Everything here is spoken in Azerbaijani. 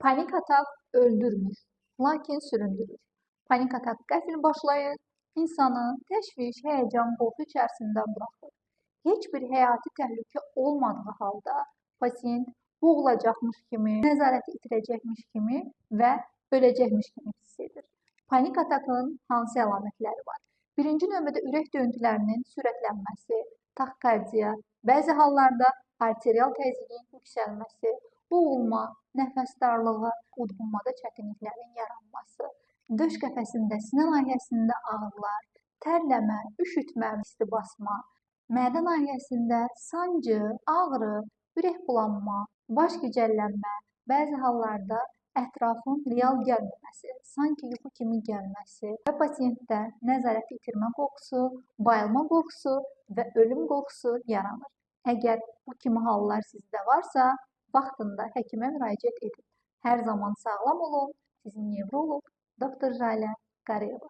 Panik atak öldürmür, lakin süründürür. Panik atak qəfil başlayır, insanı təşviş, həyəcan, qorxu içərisində buraxır. Heç bir həyati təhlükə olmadığı halda pasiyent boğulacaqmış kimi, nəzarəti itirəcəkmiş kimi və öləcəkmiş kimi hiss edir. Panik atakın hansı əlamətləri var? Birinci növbədə ürək döyüntülərinin sürətlənməsi, taxikardiya, bəzi hallarda arterial təzyiqin yüksəlməsi, boğulma, nəfəs darlığı, udqunmada çətinliklərin yaranması, döş qəfəsində, sinə nahiyəsində ağrılar, tərləmə, üşütmə, isti basma, mədə nahiyəsində sancı, ağrı, ürək bulanma, baş gicəllənmə, bəzi hallarda ətrafın real gəlməməsi, sanki yuxu kimi gəlməsi və pasientdə nəzarəti itirmə qorxusu, bayılma qorxusu və ölüm qorxusu yaranır. Əgər bu kimi hallar sizdə varsa, vaxtında həkimə müraciət edin. Hər zaman sağlam olun. Sizin nevroloq Dr. Jalə Qarayeva.